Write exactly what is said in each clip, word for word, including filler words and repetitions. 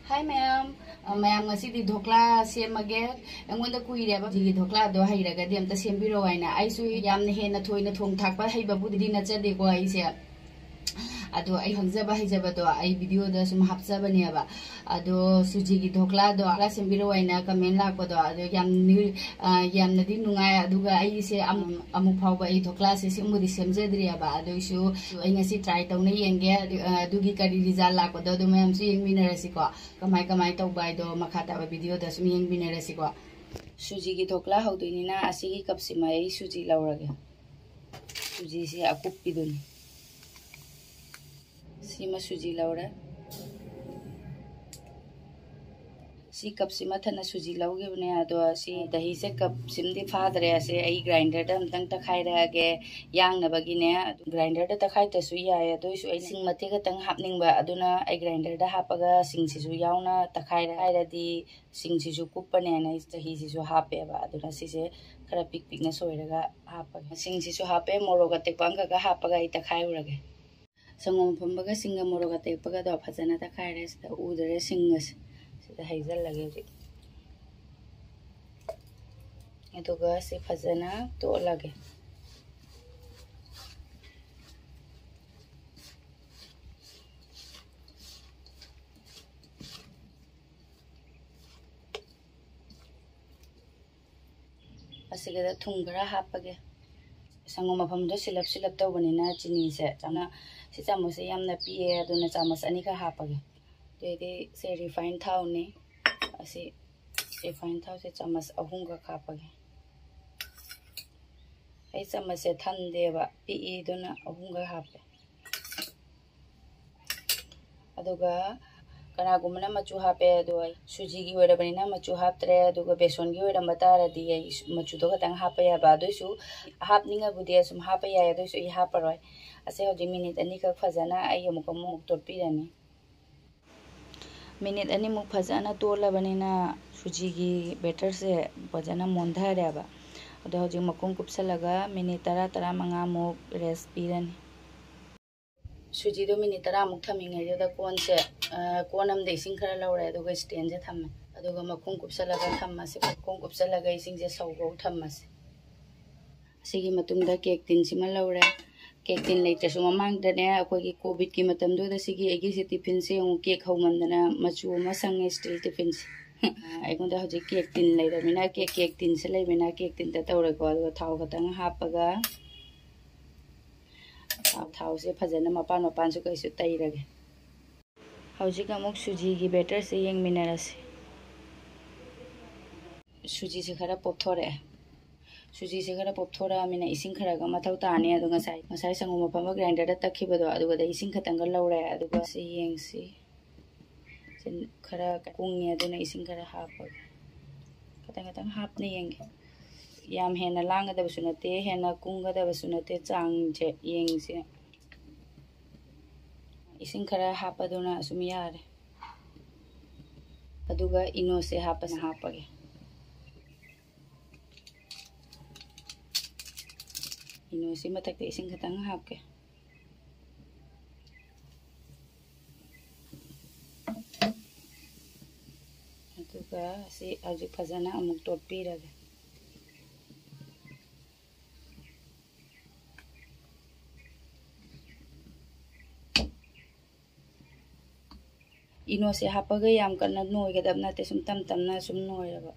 ꯍꯥꯏ ꯃꯌꯥꯝ꯫ ꯑ, ꯃꯌꯥꯝ, ꯉꯁꯤꯗꯤ ꯙꯣꯀ꯭ꯂꯥ ꯁꯦꯝꯃꯒꯦ꯫ ꯑꯩꯉꯣꯟꯗ ꯀꯨꯏꯔꯦꯕ ꯁꯨꯖꯤꯒꯤ ꯙꯣꯀ꯭ꯂꯥꯗꯣ ꯍꯩꯔꯒꯗꯤ ꯑꯝꯇ ꯁꯦꯝꯕꯤꯔꯛꯑꯣ ꯍꯥꯏꯅ꯫ ꯑꯩꯁꯨ ꯌꯥꯝꯅ ꯍꯦꯟꯅ ꯊꯣꯏꯅ ꯊꯣꯡ ꯊꯥꯛꯄ ꯍꯩꯕꯕꯨꯗꯤ ꯅꯠꯆꯗꯦꯀꯣ ꯑꯩꯁꯦ꯫ ꯑꯗꯣ ꯑꯩ ꯈꯪꯖꯕ ꯍꯩꯖꯕꯗꯣ ꯑꯩ ꯚꯤꯗꯤꯑꯣꯗ ꯁꯨꯝ ꯍꯥꯞꯆꯕꯅꯦꯕ꯫ ꯑꯗꯣ ꯁꯨꯖꯤꯒꯤ ꯙꯣꯀ꯭ꯂꯥꯗꯣ ꯁꯦꯝꯕꯤꯔꯛꯑꯣ ꯍꯥꯏꯅ ꯀꯃꯦꯟ ꯂꯥꯛꯄꯗꯣ, ꯑꯗꯣ ꯌꯥꯝ ꯅꯨ-, ꯑ, ꯌꯥꯝꯅꯗꯤ ꯅꯨꯡꯉꯥꯏ꯫ ꯑꯗꯨꯒ ꯑꯩꯁꯦ ꯑꯃꯨꯛ, ꯑꯃꯨꯛ ꯐꯥꯎꯕ ꯑꯩ ꯙꯣꯀ꯭ꯂꯥꯁꯦ ꯁꯦꯝꯕꯨꯗꯤ ꯁꯦꯝꯖꯗ꯭ꯔꯤꯑꯕ꯫ ꯑꯗꯨꯏꯁꯨ ꯑꯩ ꯉꯁꯤ ꯇ꯭ꯔꯥꯏ ꯇꯧꯅ ꯌꯦꯡꯒꯦ꯫ ꯑꯗꯨ, ꯑ, ꯑꯗꯨꯒꯤ ꯀꯔꯤ ꯔꯤꯖꯜ ꯂꯥꯛꯄꯗꯣ ꯑꯗꯨ ꯃꯌꯥꯝꯁꯨ ꯌꯦꯡꯃꯤꯟꯅꯔꯁꯤꯀꯣ꯫ ꯀꯃꯥꯏ ꯀꯃꯥꯏ ꯇꯧꯕ ꯍꯥꯏꯗꯣ ꯃꯈꯥ ꯇꯥꯕ ꯚꯤꯗꯤꯑꯣꯗ ꯁꯨꯝ ꯌꯦꯡꯃꯤꯟꯅꯔꯁꯤꯀꯣ꯫ ꯁꯨꯖꯤꯒꯤ ꯙꯣꯀ꯭ꯂꯥ ꯍꯧꯗꯣꯏꯅꯤꯅ ꯑꯁꯤꯒꯤ ꯀꯞꯁꯤꯃ ꯑꯩ ꯁꯨꯖꯤ ꯂꯧꯔꯒꯦ꯫ ꯁꯨꯖꯤꯁꯦ ꯑꯀꯨꯞꯄꯤꯗꯨꯅꯤ꯫ ꯁꯤꯃ ꯁꯨꯖꯤ ꯂꯧꯔꯦ꯫ ꯁꯤ ꯀꯞꯁꯤꯃ ꯊꯟꯅ ꯁꯨꯖꯤ ꯂꯧꯈꯤꯕꯅꯦ꯫ ꯑꯗꯣ ꯁꯤ ꯗꯍꯤꯁꯦ ꯀꯞꯁꯤꯃꯗꯤ ꯐꯥꯗ꯭ꯔꯦ꯫ ꯑꯁꯦ ꯑꯩ ꯒ꯭ꯔꯥꯏꯟꯗꯔꯗ ꯑꯝꯇꯪ ꯇꯛꯈꯥꯏꯔꯛꯑꯒꯦ ꯌꯥꯡꯅꯕꯒꯤꯅꯦ꯫ ꯑꯗꯨ ꯒ꯭ꯔꯥꯏꯟꯗꯔꯗ ꯇꯛꯈꯥꯏꯗ꯭ꯔꯁꯨ ꯌꯥꯏ꯫ ꯑꯗꯨ ꯑꯣꯏꯁꯨ ꯑꯩ ꯁꯤꯡ ꯃꯇꯦꯛ ꯈꯛꯇꯪ ꯍꯥꯞꯅꯤꯡꯕ꯫ ꯑꯗꯨꯅ ꯑꯩ ꯒ꯭ꯔꯥꯏꯟꯗꯔꯗ ꯍꯥꯞꯄꯒ ꯁꯤꯡꯁꯤꯁꯨ ꯌꯥꯎꯅ ꯇꯛꯈꯥꯏꯔꯦ ꯍꯥꯏꯔꯗꯤ ꯁꯤꯡꯁꯤꯁꯨ ꯀꯨꯞꯄꯅꯦꯅ ꯑꯩ ꯆꯍꯤꯁꯤꯁꯨ ꯍꯥꯞꯄꯦꯕ꯫ ꯑꯗꯨꯅ ꯁꯤꯁꯦ ꯈꯔ ꯄꯤꯛ ꯄꯤꯛꯅ ꯁꯣꯏꯔꯒ ꯍꯥꯞꯄꯒꯦ꯫ ꯁꯤꯡꯁꯤꯁꯨ ꯍꯥꯞꯄꯦ, ꯃꯣꯔꯣꯛ ꯑꯇꯦꯛꯄ ꯑꯃꯈꯛꯀ ꯍꯥꯞꯄꯒ ꯑꯩ ꯇꯛꯈꯥꯏꯔꯨꯔꯒꯦ꯫ ꯁꯪꯒꯣꯝ ꯑꯐꯝꯕꯒ ꯁꯤꯡꯒ ꯃꯣꯔꯣꯛ ꯑꯇꯦꯛꯄꯒꯗꯣ ꯐꯖꯅ ꯇꯛꯈꯥꯏꯔꯦ꯫ ꯁꯤꯗ ꯎꯗ꯭ꯔꯦ ꯁꯤꯡꯒꯁꯦ꯫ ꯁꯤꯗ ꯍꯩꯖꯜꯂꯒꯦ ꯍꯧꯖꯤꯛ꯫ ꯑꯗꯨꯒ ꯁꯤ ꯐꯖꯅ ꯇꯣꯠꯂꯒꯦ꯫ ꯑꯁꯤꯒꯤꯗ ꯊꯨꯝ ꯈꯔ ꯍꯥꯞꯄꯒꯦ꯫ ꯁꯪꯒꯣꯝ ꯑꯐꯝꯕꯗꯣ ꯁꯤꯜꯂꯞ ꯁꯤꯜꯂꯞ ꯇꯧꯕꯅꯤꯅ ꯆꯤꯅꯤꯁꯦ ꯆꯥꯝꯅ-, ꯁꯤ ꯆꯥꯃꯁꯁꯦ ꯌꯥꯝꯅ ꯄꯤꯛꯑꯦ, ꯑꯗꯨꯅ ꯆꯥꯃꯁ ꯑꯅꯤꯈꯛ ꯍꯥꯞꯄꯒꯦ꯫ ꯑꯗꯩꯗꯤ ꯁꯦ ꯔꯤꯐꯥꯏꯟ ꯊꯥꯎꯅꯤ꯫ ꯑꯁꯤ ꯔꯤꯐꯥꯏꯟ ꯊꯥꯎꯁꯦ ꯆꯥꯃꯁ ꯑꯍꯨꯝꯈꯛ ꯍꯥꯞꯄꯒꯦ꯫ ꯑꯩ ꯆꯥꯃꯁꯁꯦ ꯊꯟꯗꯦꯕ, ꯄꯤꯛꯏ, ꯑꯗꯨꯅ ꯑꯍꯨꯝꯈꯛ ꯍꯥꯞꯄꯦ꯫ ꯑꯗꯨꯒ ꯀꯅꯥꯒꯨꯝꯕꯅ ꯃꯆꯨ ꯍꯥꯞꯄꯦ, ꯑꯗꯣ ꯑꯩ ꯁꯨꯖꯤꯒꯤ ꯑꯣꯏꯔꯕꯅꯤꯅ ꯃꯆꯨ ꯍꯥꯞꯇ꯭ꯔꯦ꯫ ꯑꯗꯨꯒ ꯕꯦꯁꯣꯟꯒꯤ ꯑꯣꯏꯔꯝꯕ ꯇꯥꯔꯗꯤ ꯑꯩ ꯃꯆꯨꯗꯣ ꯈꯛꯇꯪ ꯍꯥꯞꯄ ꯌꯥꯕ꯫ ꯑꯗꯨꯏꯁꯨ ꯍꯥꯞꯅꯤꯡꯉꯕꯨꯗꯤ ꯑꯁꯨꯝ ꯍꯥꯞꯄ ꯌꯥꯏ, ꯑꯗꯨꯏꯁꯨ ꯑꯩ ꯍꯥꯞꯄꯔꯣꯏ꯫ ꯑꯁꯦ ꯍꯧꯖꯤꯛ ꯃꯤꯅꯤꯠ ꯑꯅꯤꯈꯛ ꯐꯖꯅ ꯑꯩ ꯑꯃꯨꯛ ꯑꯃꯨꯛ ꯇꯣꯠꯄꯤꯔꯅꯤ꯫ ꯃꯤꯅꯤꯠ ꯑꯅꯤꯃꯨꯛ ꯐꯖꯅ ꯇꯣꯠꯂꯕꯅꯤꯅ ꯁꯨꯖꯤꯒꯤ ꯕꯦꯇꯔꯁꯦ ꯐꯖꯅ ꯃꯣꯟꯊꯔꯦꯕ꯫ ꯑꯗꯣ ꯍꯧꯖꯤꯛ ꯃꯈꯨꯝ ꯀꯨꯞꯁꯜꯂꯒ ꯃꯤꯅꯤꯠ ꯇꯔꯥ, ꯇꯔꯥꯃꯉꯥꯃꯨꯛ ꯔꯦꯁ ꯄꯤꯔꯅꯤ꯫ ꯁꯨꯖꯤꯗꯣ ꯃꯤꯅꯤꯠ ꯇꯔꯥꯃꯨꯛ ꯊꯝꯃꯤꯉꯩꯗꯨꯗ ꯀꯣꯟꯁꯦ, ꯀꯣꯟ ꯑꯃꯗ ꯏꯁꯤꯡ ꯈꯔ ꯂꯧꯔꯦ, ꯑꯗꯨꯒ stand ꯁꯦ ꯊꯝꯃꯦ꯫ ꯑꯗꯨꯒ ꯃꯈꯨꯝ ꯀꯨꯞꯁꯜꯂꯒ ꯊꯝꯃꯁꯤ꯫ ꯃꯈꯨꯝ ꯀꯨꯞꯁꯜꯂꯒ ꯏꯁꯤꯡꯁꯦ ꯁꯧꯕꯧ ꯊꯝꯃꯁꯤ꯫ ꯑꯁꯤꯒꯤ ꯃꯇꯨꯡꯗ cake tin ꯁꯤꯃ ꯂꯧꯔꯦ꯫ Cake tin ꯂꯩꯇ꯭ꯔꯁꯨ ꯃꯃꯥꯡꯗꯅꯦ, ꯑꯩꯈꯣꯏꯒꯤ COVID ꯀꯤ ꯃꯇꯝꯗꯨꯗ ꯁꯤꯒꯤ ꯑꯩꯒꯤꯁꯤ tiffin ꯁꯦ ꯑꯃꯨꯛ cake ꯍꯧꯃꯟꯗꯅ ꯃꯆꯨ ꯑꯃ ꯁꯪꯉꯦ, steel tiffin ꯁꯦ꯫ ꯑꯩꯉꯣꯟꯗ ꯍꯧꯖꯤꯛ cake tin ꯂꯩꯔꯃꯤꯅ, cake, cake tin ꯁꯦ ꯂꯩꯕꯅꯤꯅ cake tin ꯗ ꯇꯧꯔꯦꯀꯣ꯫ ꯑꯗꯨꯒ ꯊꯥꯎ ꯈꯛꯇꯪ ꯍꯥꯞꯄꯒ ꯊꯥꯎ, ꯊꯥꯎꯁꯦ ꯐꯖꯅ ꯃꯄꯥꯟ ꯃꯄꯥꯟꯁꯨ ꯀꯩꯁꯨ ꯇꯩꯔꯒꯦ꯫ ꯍꯧꯖꯤꯛ ꯑꯃꯨꯛ ꯁꯨꯖꯤꯒꯤ batter ꯁꯦ ꯌꯦꯡꯃꯤꯟꯅꯔꯁꯤ꯫ ꯁꯨꯖꯤꯁꯦ ꯈꯔ ꯄꯣꯞꯊꯣꯔꯛꯑꯦ꯫ ꯁꯨꯖꯤꯁꯦ ꯈꯔ ꯄꯣꯞꯊꯣꯔꯛꯑꯃꯤꯅ ꯏꯁꯤꯡ ꯈꯔꯒ ꯃꯊꯧ ꯇꯥꯅꯤ꯫ ꯑꯗꯣ ꯉꯁꯥꯏ, ꯉꯁꯥꯏ ꯁꯪꯒꯣꯝ ꯑꯐꯝꯕ grinder ꯗ ꯇꯛꯈꯤꯕꯗꯣ, ꯑꯗꯨꯒꯗ ꯏꯁꯤꯡ ꯈꯛꯇꯪꯒ ꯂꯧꯔꯦ꯫ ꯑꯗꯨꯒ ꯁꯤ ꯌꯦꯡꯁꯤ꯫ ꯁꯤ ꯈꯔ ꯀꯨꯡꯉꯦ, ꯑꯗꯨꯅ ꯏꯁꯤꯡ ꯈꯔ ꯍꯥꯞꯄꯒꯦ꯫ ꯈꯇꯪ ꯈꯇꯪ ꯍꯥꯞꯅ ꯌꯦꯡꯒꯦ꯫ ꯌꯥꯝ ꯍꯦꯟꯅ ꯂꯥꯡꯒꯗꯕꯁꯨ ꯅꯠꯇꯦ, ꯍꯦꯟꯅ ꯀꯨꯡꯒꯗꯕꯁꯨ ꯅꯠꯇꯦ, ꯆꯥꯡꯁꯦ ꯌꯦꯡꯁꯦ꯫ ꯏꯁꯤꯡ ꯈꯔ ꯍꯥꯞꯄꯗꯨꯅ ꯑꯁꯨꯝ ꯌꯥꯔꯦ꯫ ꯑꯗꯨꯒ ꯏꯅꯣꯁꯦ ꯍꯥꯞꯄꯁꯦ, ꯍꯥꯞꯄꯒꯦ꯫ ꯏꯅꯣꯁꯤ ꯃꯊꯛꯇ ꯏꯁꯤꯡ ꯈꯤꯇꯪ ꯍꯥꯞꯀꯦ꯫ ꯑꯗꯨꯒ ꯁꯤ ꯍꯧꯖꯤꯛ ꯐꯖꯅ ꯑꯃꯨꯛ ꯇꯣꯠꯄꯤꯔꯒꯦ꯫ ꯏꯅꯣꯁꯦ ꯍꯥꯞꯄꯒ ꯌꯥꯝ ꯀꯟꯅ ꯅꯣꯏꯒꯗꯕ ꯅꯠꯇꯦ, ꯁꯨꯝ ꯇꯞ ꯇꯞꯅ ꯁꯨꯝ ꯅꯣꯏꯔꯕ꯫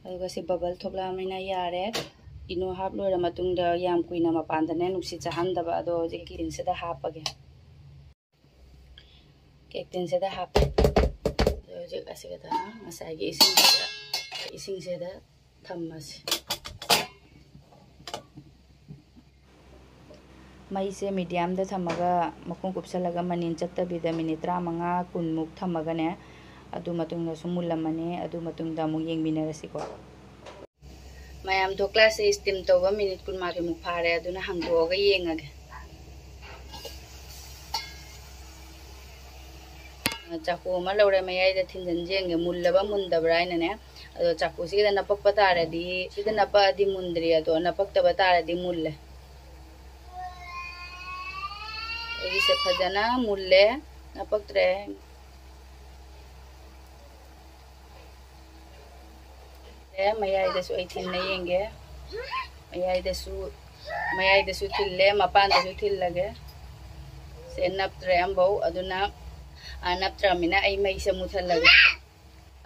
ꯑꯗꯨꯒ ꯁꯤ bubble ꯊꯣꯛꯂꯛꯑꯃꯤꯅ ꯌꯥꯔꯦ꯫ ꯏꯅꯣ ꯍꯥꯞ ꯂꯣꯏꯔ ꯃꯇꯨꯡꯗ ꯌꯥꯝ ꯀꯨꯏꯅ ꯃꯄꯥꯟꯗꯅꯦ ꯅꯨꯡꯁꯤꯠ ꯆꯥꯍꯟꯗꯕ꯫ ꯑꯗꯣ ꯍꯧꯖꯤꯛ cake tin ꯁꯤꯗ ꯍꯥꯞꯄꯒꯦ꯫ Cake tin ꯁꯤꯗ ꯍꯥꯞꯄꯦ꯫ ꯑꯗꯣ ꯍꯧꯖꯤꯛ ꯑꯁꯤꯒꯗ ꯉꯁꯥꯏꯒꯤ ꯏꯁꯤꯡꯁꯤꯗ, ꯏꯁꯤꯡꯁꯤꯗ ꯊꯝꯃꯁꯤ꯫ ꯃꯩꯁꯦ medium ꯗ ꯊꯝꯃꯒ ꯃꯈꯨꯝ ꯀꯨꯞꯁꯜꯂꯒ ꯃꯅꯤꯟ ꯆꯠꯇꯕꯤꯗ minute ꯇꯔꯥꯃꯉꯥ ꯀꯨꯟꯃꯨꯛ ꯊꯝꯃꯒꯅꯦ, ꯑꯗꯨ ꯃꯇꯨꯡꯗ ꯁꯨꯝ ꯃꯨꯜꯂꯝꯃꯅꯤ꯫ ꯑꯗꯨ ꯃꯇꯨꯡꯗ ꯑꯃꯨꯛ ꯌꯦꯡꯃꯤꯟꯅꯔꯁꯤꯀꯣ꯫ ꯃꯌꯥꯝ ꯙꯣꯀ꯭ꯂꯥꯁꯦ steam ꯇꯧꯕ minute ꯀꯨꯟꯃꯥꯊꯣꯏꯃꯨꯛ ꯐꯥꯔꯦ, ꯑꯗꯨꯅ ꯍꯥꯡꯗꯣꯛꯑꯒ ꯌꯦꯡꯉꯒꯦ꯫ ꯆꯥꯀꯨ ꯑꯃ ꯂꯧꯔꯦ, ꯃꯌꯥꯏꯗ ꯊꯤꯟꯖꯤꯟ ꯌꯦꯡꯒꯦ, ꯃꯨꯜꯂꯕ ꯃꯨꯟꯗꯕ꯭ꯔꯥ ꯍꯥꯏꯅꯅꯦ꯫ ꯑꯗꯣ ꯆꯥꯀꯨꯁꯤꯗ ꯅꯄꯛꯄ ꯇꯥꯔꯗꯤ, ꯁꯤꯗ ꯅꯄꯛꯑꯗꯤ ꯃꯨꯟꯗ꯭ꯔꯤ, ꯑꯗꯣ ꯅꯄꯛꯇꯕ ꯇꯥꯔꯗꯤ ꯃꯨꯜꯂꯦ꯫ ꯑꯩ ꯁꯦ ꯐꯖꯅ ꯃꯨꯜꯂꯦ, ꯅꯄꯛꯇ꯭ꯔꯦ꯫ ꯑꯦ, ꯃꯌꯥꯏꯗꯁꯨ ꯑꯩ ꯊꯤꯟꯅ ꯌꯦꯡꯒꯦ꯫ ꯃꯌꯥꯏꯗꯁꯨ, ꯃꯌꯥꯏꯗꯁꯨ ꯊꯤꯜꯂꯦ, ꯃꯄꯥꯟꯗꯁꯨ ꯊꯤꯜꯂꯒꯦ꯫ ꯁꯦ ꯅꯞꯇ꯭ꯔꯦ ꯑꯝꯐꯧ, ꯑꯗꯨꯅ, ꯑ, ꯅꯞꯇ꯭ꯔꯕꯅꯤꯅ ꯑꯩ ꯃꯩꯁꯦ ꯃꯨꯊꯠꯂꯒꯦ꯫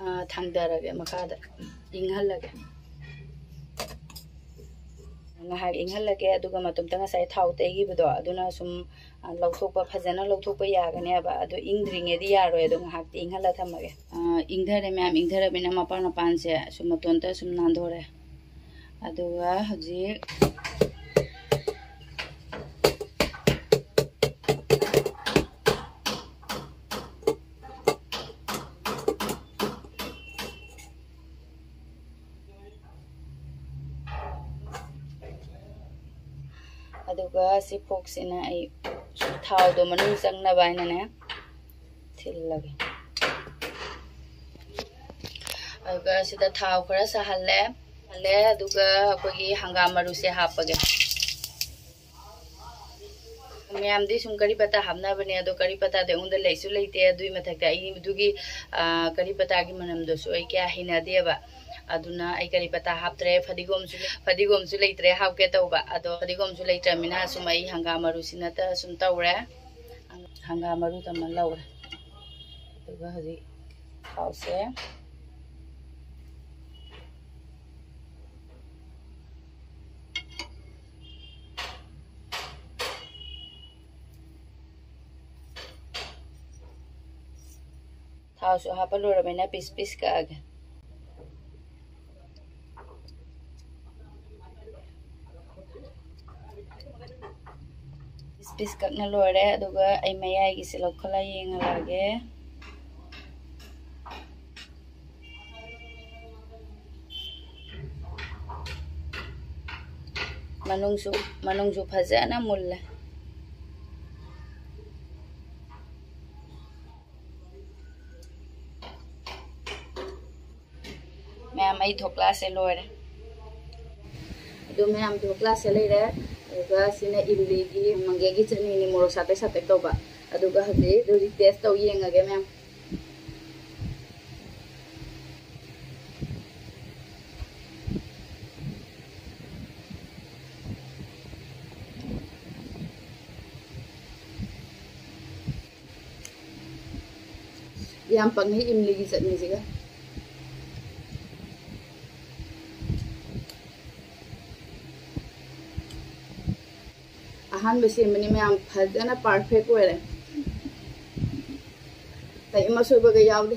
ꯑ, ꯊꯥꯡꯗꯔꯒꯦ ꯃꯈꯥꯗ, ꯏꯪꯍꯜꯂꯒꯦ꯫ ꯉꯥꯏꯍꯥꯛ ꯏꯪꯍꯜꯂꯒꯦ, ꯑꯗꯨꯒ ꯃꯇꯨꯝꯇ ꯉꯁꯥꯏ ꯊꯥꯎ ꯇꯩꯈꯤꯕꯗꯣ, ꯑꯗꯨꯅ ꯁꯨꯝ, ꯑ, ꯂꯧꯊꯣꯛꯄ, ꯐꯖꯅ ꯂꯧꯊꯣꯛꯄ ꯌꯥꯒꯅꯦꯕ꯫ ꯑꯗꯨ ꯏꯪꯗ꯭ꯔꯤꯉꯩꯗꯤ ꯌꯥꯔꯣꯏ, ꯑꯗꯣ ꯉꯥꯏꯍꯥꯛꯇꯤ ꯏꯪꯍꯜꯂ ꯊꯝꯃꯒꯦ꯫ ꯑ, ꯏꯪꯊꯔꯦ ꯃꯌꯥꯝ, ꯏꯪꯊꯔꯕꯅꯤꯅ ꯃꯄꯥꯟ ꯃꯄꯥꯟꯁꯦ ꯁꯨꯝ ꯃꯇꯣꯟꯇ ꯁꯨꯝ ꯅꯥꯟꯊꯣꯔꯦ꯫ ꯑꯗꯨꯒ ꯍꯧꯖꯤꯛ ꯑꯗꯨꯒ ꯁꯤ ꯐꯣꯛꯁꯤꯅ ꯑꯩ ꯊꯥꯎꯗꯣ ꯃꯅꯨꯡ ꯆꯪꯅꯕ ꯍꯥꯏꯅꯅꯦ ꯊꯤꯜꯂꯒꯦ꯫ ꯑꯗꯨꯒ ꯁꯤꯗ ꯊꯥꯎ ꯈꯔ ꯁꯥꯍꯜꯂꯦ, ꯁꯥꯍꯜꯂꯦ꯫ ꯑꯗꯨꯒ ꯑꯩꯈꯣꯏꯒꯤ ꯍꯪꯒꯥꯝ ꯃꯔꯨꯁꯦ ꯍꯥꯞꯄꯒꯦ꯫ ꯃꯌꯥꯝꯗꯤ ꯁꯨꯝ ꯀꯔꯤ ꯄꯇꯥ ꯍꯥꯞꯅꯕꯅꯦ, ꯑꯗꯣ ꯀꯔꯤ ꯄꯇꯥꯗꯤ ꯑꯩꯉꯣꯟꯗ ꯂꯩꯁꯨ ꯂꯩꯇꯦ꯫ ꯑꯗꯨꯒꯤ ꯃꯊꯛꯇ ꯑꯩ ꯑꯗꯨꯒꯤ, ꯑ, ꯀꯔꯤ ꯄꯇꯥꯒꯤ ꯃꯅꯝꯗꯨꯁꯨ ꯑꯩ ꯀꯌꯥ ꯍꯩꯅꯗꯦꯕ꯫ ꯑꯗꯨꯅ ꯑꯩ ꯀꯔꯤ ꯄꯇꯥ ꯍꯥꯞꯇ꯭ꯔꯦ꯫ ꯐꯗꯤꯒꯣꯝꯁꯨ, ꯐꯗꯤꯒꯣꯝꯁꯨ ꯂꯩꯇ꯭ꯔꯦ ꯍꯥꯞꯀꯦ ꯇꯧꯕ, ꯑꯗꯣ ꯐꯗꯤꯒꯣꯝꯁꯨ ꯂꯩꯇ꯭ꯔꯕꯅꯤꯅ ꯁꯨꯝ ꯑꯩ ꯍꯪꯒꯥꯝ ꯃꯔꯨꯁꯤꯅꯇ ꯁꯨꯝ ꯇꯧꯔꯦ꯫ ꯍꯪꯒꯥꯝ ꯃꯔꯨꯗ ꯑꯃ ꯂꯧꯔꯦ꯫ ꯑꯗꯨꯒ ꯍꯧꯖꯤꯛ ꯊꯥꯎꯁꯦ ꯊꯥꯎꯁꯨ ꯍꯥꯞꯄ ꯂꯣꯏꯔꯕꯅꯤꯅ ꯄꯤꯁ ꯄꯤꯁ ꯀꯛꯑꯒꯦ꯫ ꯄꯤꯁ ꯄꯤꯁ ꯀꯛꯅ ꯂꯣꯏꯔꯦ꯫ ꯑꯗꯨꯒ ꯑꯩ ꯃꯌꯥꯏꯒꯤꯁꯦ ꯂꯧꯈꯠꯂ ꯌꯦꯡꯍꯜꯂꯛꯑꯒꯦ꯫ ꯃꯅꯨꯡꯁꯨ, ꯃꯅꯨꯡꯁꯨ ꯐꯖꯅ ꯃꯨꯜꯂꯦ꯫ ꯃꯌꯥꯝ, ꯑꯩ ꯙꯣꯀ꯭ꯂꯥꯁꯦ ꯂꯣꯏꯔꯦ꯫ ꯑꯗꯨ ꯃꯌꯥꯝ, ꯙꯣꯀ꯭ꯂꯥꯁꯦ ꯂꯩꯔꯦ꯫ ꯑꯗꯨꯒ ꯁꯤꯅ ꯏꯝꯂꯤꯒꯤ ꯃꯪꯒꯦꯒꯤ ꯆꯠꯅꯤꯅꯤ, ꯃꯣꯔꯣꯛ ꯁꯥꯇꯛ ꯁꯥꯇꯛ ꯇꯧꯕ꯫ ꯑꯗꯨꯒ ꯍꯧꯖꯤꯛ, ꯍꯧꯖꯤꯛ ꯇꯦꯁ ꯇꯧ ꯌꯦꯡꯉꯒꯦ ꯃꯌꯥꯝ꯫ ꯌꯥꯝ ꯄꯛꯅꯩ ꯏꯝꯂꯤꯒꯤ ꯆꯠꯅꯤꯁꯤꯒ꯫ ꯑꯍꯥꯟꯕ ꯁꯦꯝꯕꯅꯤ ꯃꯌꯥꯝ, ꯐꯖꯅ ꯄꯔꯐꯦꯛ ꯑꯣꯏꯔꯦ, ꯀꯔꯤꯝ ꯑꯁꯣꯏꯕꯒ ꯌꯥꯎꯗꯦ꯫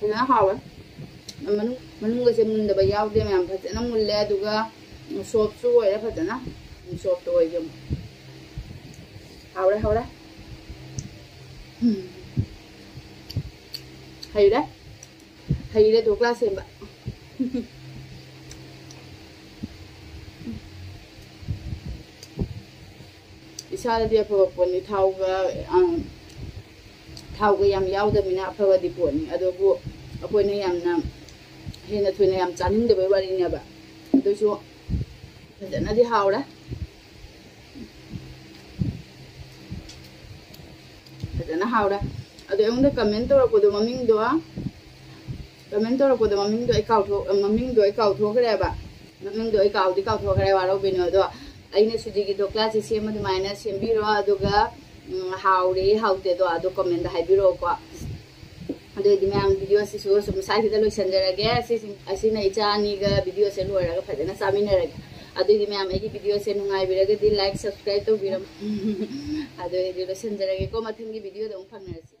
ꯐꯖꯅ ꯍꯥꯎꯋꯦ꯫ ꯃꯅꯨꯡ, ꯃꯅꯨꯡꯒꯁꯦ ꯃꯨꯟꯗꯕ ꯌꯥꯎꯗꯦ ꯃꯌꯥꯝ, ꯐꯖꯅ ꯃꯨꯜꯂꯦ꯫ ꯑꯗꯨꯒ ꯁꯣꯞꯁꯨ ꯑꯣꯏꯔꯦ ꯐꯖꯅ, ꯁꯣꯞꯇꯣ ꯑꯣꯏꯒꯦ ꯑꯃꯨꯛ꯫ ꯍꯥꯎꯔꯦ, ꯍꯥꯎꯔꯦ꯫ ꯎꯝ꯫ ꯍꯩꯔꯦ꯫ ꯍꯩꯔꯦ ꯙꯣꯀ꯭ꯂꯥ ꯁꯦꯝꯕ꯫ ꯏꯁꯥꯗꯗꯤ ꯑꯐꯕ ꯄꯣꯠꯅꯤ, ꯊꯥꯎꯒ, ꯑ, ꯊꯥꯎꯒ ꯌꯥꯝ ꯌꯥꯎꯗꯕꯅꯤꯅ ꯑꯐꯕꯗꯤ ꯄꯣꯠꯅꯤ꯫ ꯑꯗꯨꯕꯨ ꯑꯩꯈꯣꯏꯅ ꯌꯥꯝꯅ ꯍꯦꯟꯅ ꯊꯣꯏꯅ ꯌꯥꯝ ꯆꯥꯅꯤꯡꯗꯕꯩ ꯋꯥꯔꯤꯅꯦꯕ꯫ ꯑꯗꯨꯁꯨ ꯐꯖꯅꯗꯤ ꯍꯥꯎꯔꯦ꯫ ꯐꯖꯅ ꯍꯥꯎꯔꯦ꯫ ꯑꯗꯣ ꯑꯩꯉꯣꯟꯗ comment ꯇꯧꯔꯛꯄꯗꯣ ꯃꯃꯤꯡꯗꯣ, comment ꯇꯧꯔꯛꯄꯗꯣ ꯃꯃꯤꯡꯗꯣ ꯑꯩ ꯀꯥꯎꯊꯣꯛ-, ꯃꯃꯤꯡꯗꯣ ꯑꯩ ꯀꯥꯎꯊꯣꯛꯈ꯭ꯔꯦꯕ꯫ ꯃꯃꯤꯡꯗꯣ ꯑꯩ ꯀꯥꯎꯗꯤ ꯀꯥꯎꯊꯣꯛꯈ꯭ꯔꯦ, ꯋꯥꯔꯧꯕꯤꯅꯨ꯫ ꯑꯗꯣ ꯑꯩꯅ ꯁꯨꯖꯤꯒꯤ ꯙꯣꯀ꯭ꯂꯥꯁꯦ ꯁꯦꯝꯕ ꯑꯗꯨꯃꯥꯏꯅ ꯁꯦꯝꯕꯤꯔꯣ꯫ ꯑꯗꯨꯒ, ꯎꯝ, ꯍꯥꯎꯔꯦ ꯍꯥꯎꯇꯦꯗꯣ ꯑꯗꯣ comment ꯍꯥꯏꯕꯤꯔꯛꯑꯣꯀꯣ꯫ ꯑꯗꯨꯑꯣꯏꯗꯤ ꯃꯌꯥꯝ, video ꯁꯤꯁꯨ ꯁꯨꯝ ꯁ꯭ꯋꯥꯏꯁꯤꯗ ꯂꯣꯏꯁꯟꯖꯔꯒꯦ꯫ ꯑꯁꯤꯁꯤꯡ-, ꯑꯁꯤꯅ ꯏꯆꯥ ꯑꯅꯤꯒ video ꯁꯦ ꯂꯣꯏꯔꯒ ꯐꯖꯅ ꯆꯥꯃꯤꯟꯅꯔꯒꯦ꯫ ꯑꯗꯨꯑꯣꯏꯗꯤ ꯃꯌꯥꯝ, ꯑꯩꯒꯤ video ꯁꯦ ꯅꯨꯡꯉꯥꯏꯕꯤꯔꯒꯗꯤ like, subscribe ꯇꯧꯕꯤꯔꯝꯃꯣ꯫ ꯑꯗꯨꯑꯣꯏꯗꯤ ꯂꯣꯏꯁꯟꯖꯔꯒꯦꯀꯣ, ꯃꯊꯪꯒꯤ video ꯗ ꯑꯃꯨꯛ ꯐꯪꯅꯔꯁꯤ꯫